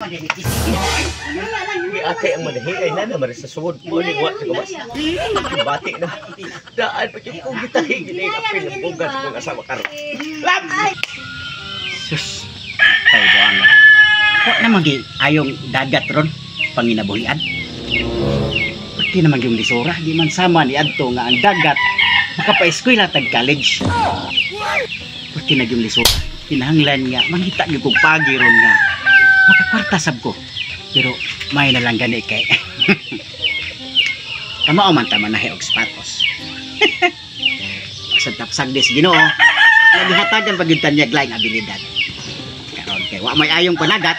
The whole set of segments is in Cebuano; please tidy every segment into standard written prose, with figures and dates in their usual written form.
Man dili. Ate ang manahi ay na naman sa sugod mo ni wa sa gawas. Bati na. Daan pa gyud ko gitahi gini apil ang bugas kong asawa karon. Lam! Sus. Tay buang. Wa naman gi ayong dagat ron panginabuhian. Pati naman yung lisura, di man sama ni adto nga ang dagat makapa-eskwela tag college. Pati na yung lisura. Kinahanglan nga mangita gyud kog pagi ron nga makakwarta sab ko. Pero may na lang gani kay kamao man ta manahi og sapatos. Sa tapsagdes Ginoo, nga gihatagan pa gyud ta niya laing abilidad. Karon kay wa may ayong panagat.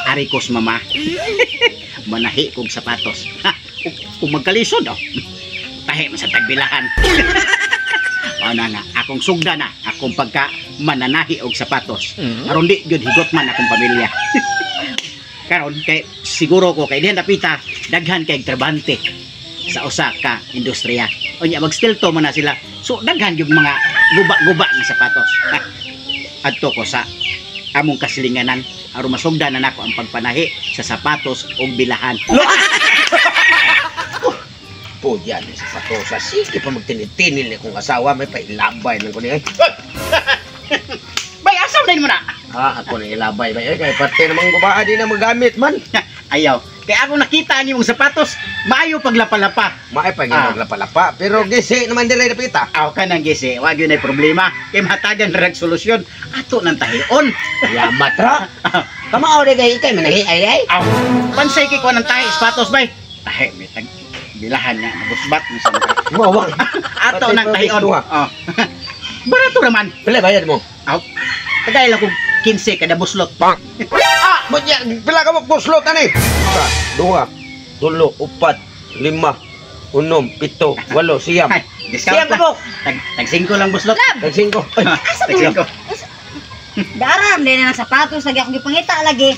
Ari ko sa mama. Manahi kog sapatos. Ha, kung magkalisod oh. Tahi man sa tagbilahan. Mao na nga akong sugda na akong pagka mananahi og sapatos. Aron di gyud higot man akong pamilya. Karon kay siguro ko kay dihan dapita daghan kay trabante sa usa ka industriya. Unya magstilto man na sila. So daghan gyud mga guba-guba nga sapatos. Ha, adto ko sa among kasilinganan aron masugdan na nako ang pagpanahi sa sapatos ug bilahan. Pudyan ni sa patosa. Sige pa magtinil-tinil ni kong asawa. May pailabay lang ko niya. Bay, asaw na mo na. Ha, ako na ilabay ba? Ay, kay parte namang gubaa di na magamit man. Ayaw. Kaya ako nakita ang imong sapatos, maayo paglapalapa. Maay pa ah. Palapa. Pero gisi naman dili napita. Aw ka nang gisi, wa gyud nay problema. Kay matagan ra og solusyon. Ato nang tahion. Yamat ra. Kamao di kay ikay manahi ay ay. Aw, pansay kay kuan ng tahi sapatos bay. Tahi may tag bilahan nga nagusbat ni sa Mawang. Ato nang tahion. Oh. Barato raman. Pila bayad mo? Aw. Tagay lang kog 15 kada buslot. Pang. Ah, bunya pila ka mo buslot ani? Isa, duha, tulo, upat, lima, unom, pito, walo, siyam. Ay, discount Siyam ka lang. mo. Tag 5 lang buslot. Tag 5. Ay, Tag 5. Daram din na ng sapatos lagi akong gipangita lagi.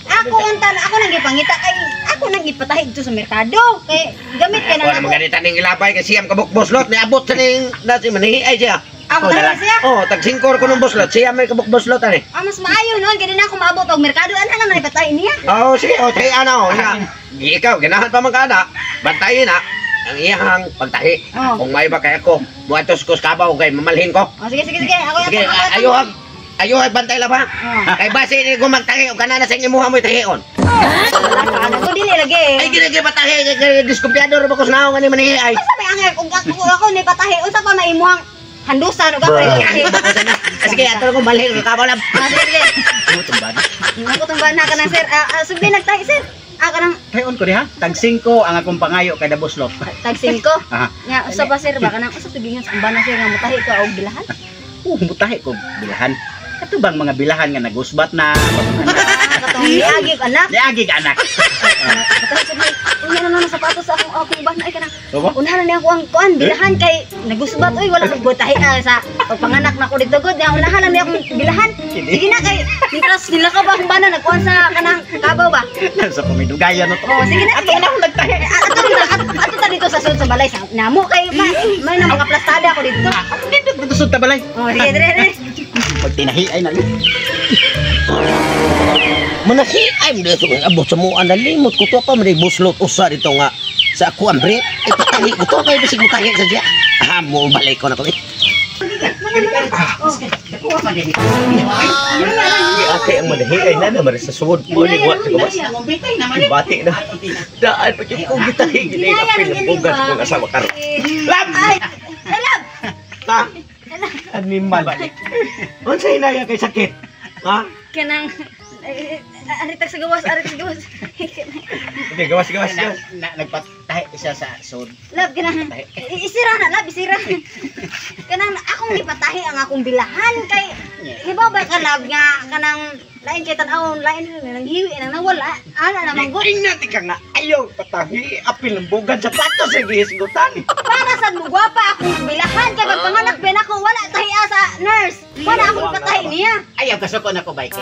Ako unta na ako nang gipangita kay ako nang gipatahi dito sa merkado kay gamit kay Wala na naman ako. ganita ning ilabay kay siyam ka buslot niabot sa ning nasi manahi ay siya. Ako Ako na na lang. siya. Oh, tag 5 ko nung buslot. Siyam may kabuk buslot ani. Ah, mas maayo noon kay di na ako maabot og merkado ana lang na ipatahi niya. Oh, sige, oh, tahi ana oh. Nya. Ikaw ganahan pa man ka na. Bantayin na ang iyang pagtahi. Oh. Kung may ba kay ako, muadtos ko sa kabaw kay mamalhin ko. Oh, sige sige sige. Ako Sige, ako, ako, ayo ag ayo ay bantay la ba? Oh. Kay base ni ko magtahi og kanana sa imuha mo tahion. Wala ka ana ko dili lagi. Ay gini gini patahi kay diskumpiyado ra ba ko sa naong ani manihi ay. Unsa may angay kung ako ni patahi unsa pa may imuhang handusan og ako ni. Ah, sige, ato ko malhin ko kabaw lang. Ah, sige sige. Ako tong bana ka na sir. Ah, ah, sugdi nagtahi sir. Ah, kanang Tahion ko diha. Tag 5 ang akong pangayo kada buslot. Tag 5. Aha. Nga usa pa sir ba kanang usa tugingan sa bana sir nga mutahi ka og bilahan? Mutahi ko bilahan. Kato bang mga bilahan nga nagusbat na? Katong niagi ko anak. Niagi ka anak. Patahi sa may unya na lang sapatos sa akong akong bana ay kanang Opo. unahan na niya ako ang kuan bilahan kay nagusbat oy wala ko tahi ah, sa pagpanganak na ko dito gud nga unahan na niya akong bilahan. Sige na kay mintras nila ka ba akong bana nagkuan sa kanang kabaw ba. Sa pamidugayan no to. Oh, sige na, Ato sige. na akong nagtahi. Ato na ato ta dito sa sulod sa balay sa namo kay may na mga plastada ako dito. Dito dito sa tabalay. Oh, sige dire dire. Pag tinahi ay na. Manahi ay mo dito abot sa mo nalimot ko to pa man buslot usa dito nga sa ako ang brief. Ipatahi ko to kay bisig mutahi sa siya. Ah, mo balik ko na ko. Kuha man din. Ate ang manahi ay na naman sa sugod mo ni wa sa gawas. Bati na. Daan pa gyud ko gitahi gini apil ang bugas kong asawa karon. Lab! Ay, lab! Ha? Animal. Unsa hinaya kay sakit? Ha? Kanang aritag sa gawas, aritag sa gawas. Okay, gawas gawas gawas. Nagpatahi siya sa sud. Lab kanang isira na lab, isira. Kanang akong gipatahi ang akong bilahan kay hibaw ba ka lab nga kanang lain kay tan-awon, lain nang hiwi nang nawala, ana na manggod. Ingnan ka nga ayaw patahi apil ang bugan sapatos sa gihisgutan. Para sa mugwapa akong bilahan kay pagpanganak ben ako wala tahi sa nurse. Wala akong ipatahi niya. Ayaw kasuko na ko bike.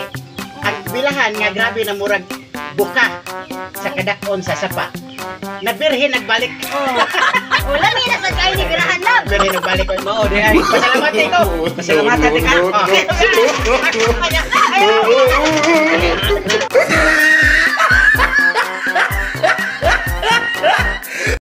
Ang bilahan nga grabe na murag buka sa kadakon sa sapa. Nabirhin nagbalik. Oh. Wala mi na sa kay ni bilahan lab. Birhin nagbalik. Mao di ay. Pasalamat ko. Pasalamatan ka. Oh. Ay, Ayaw.